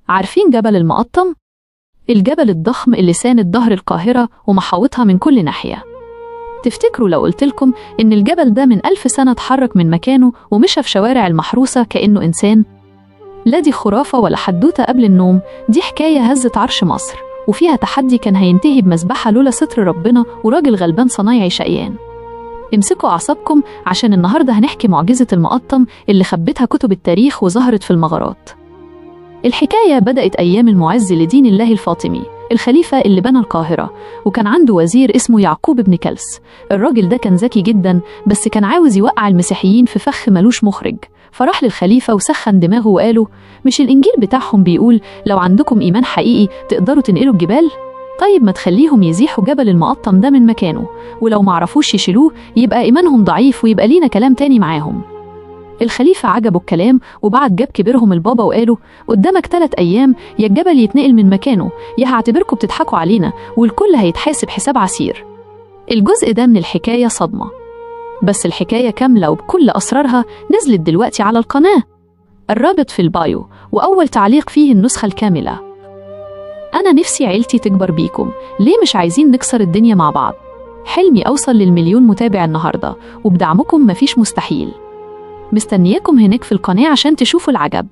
عارفين جبل المقطم؟ الجبل الضخم اللي ساند ظهر القاهرة ومحاوطها من كل ناحية. تفتكروا لو قلتلكم إن الجبل ده من 1000 سنة اتحرك من مكانه ومشى في شوارع المحروسة كأنه إنسان؟ لا دي خرافة ولا حدوتة قبل النوم، دي حكاية هزت عرش مصر وفيها تحدي كان هينتهي بمذبحة لولا ستر ربنا وراجل غلبان صنايعي شقيان. امسكوا أعصابكم عشان النهاردة هنحكي معجزة المقطم اللي خبتها كتب التاريخ وظهرت في المغارات. الحكاية بدأت أيام المعز لدين الله الفاطمي، الخليفة اللي بنى القاهرة، وكان عنده وزير اسمه يعقوب بن كلس. الراجل ده كان ذكي جدا، بس كان عاوز يوقع المسيحيين في فخ ملوش مخرج. فراح للخليفة وسخن دماغه وقاله: مش الإنجيل بتاعهم بيقول لو عندكم إيمان حقيقي تقدروا تنقلوا الجبال؟ طيب ما تخليهم يزيحوا جبل المقطم ده من مكانه، ولو معرفوش يشيلوه يبقى إيمانهم ضعيف ويبقى لينا كلام تاني معاهم. الخليفة عجبه الكلام وبعت جاب كبيرهم البابا وقاله: قدامك 3 أيام، يا الجبل يتنقل من مكانه يا هعتبركم بتضحكوا علينا والكل هيتحاسب حساب عسير. الجزء ده من الحكاية صدمة، بس الحكاية كاملة وبكل أسرارها نزلت دلوقتي على القناة. الرابط في البايو وأول تعليق فيه النسخة الكاملة. أنا نفسي عيلتي تكبر بيكم، ليه مش عايزين نكسر الدنيا مع بعض؟ حلمي أوصل لل1,000,000 متابع النهاردة، وبدعمكم مفيش مستحيل. مستنياكم هناك في القناة عشان تشوفوا العجب.